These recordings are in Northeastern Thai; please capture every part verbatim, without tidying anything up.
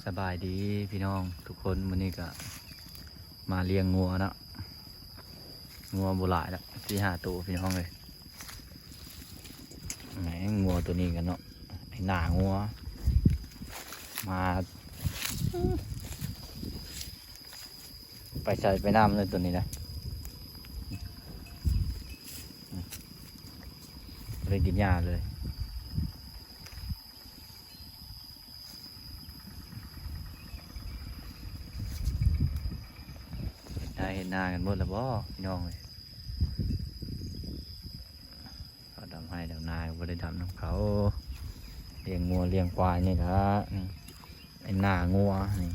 สบายดีพี่น้องทุกคน มื้อนี้ก็มาเลี้ยงงัวเนาะ งัวบ่หลายละ สี่ห้าตัวพี่น้องเอ้ย แหม งัวตัวนี้กันเนาะ ไอ้หน้างัว มา ไปใส่ไปน้ำเลยตัวนี้นะ บ่ได้กินหญ้าเลย เฮ็ดไฮ่เฮ็ดนากันหมดแล้วบ่พี่น้องเอ้ย เขาดำไฮ่ดำนาก็บ่ได้ดำนำเขา เลี้ยงงัวเลี้ยงควายนี่ล่ะ อืม ไอ้หน้างัวนี่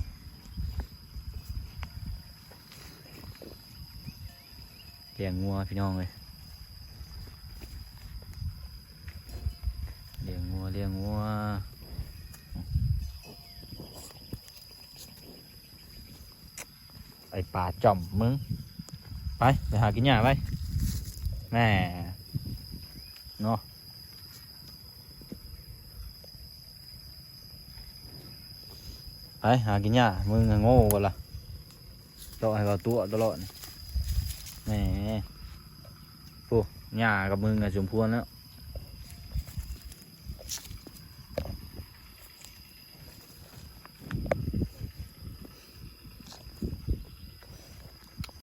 เลี้ยงงัวพี่น้องเอ้ย เลี้ยงงัว เลี้ยงงัว ไอ้ปลาจ่อมมึง ไป ไปหากินหญ้าไป แหม เนาะ ไปหากินหญ้า มึงอะโง่กว่าล่ะ เลาะให้เขาตัวตลอดนี่ แหม โอ้ หญ้ากับมึงอะสมควรแล้ว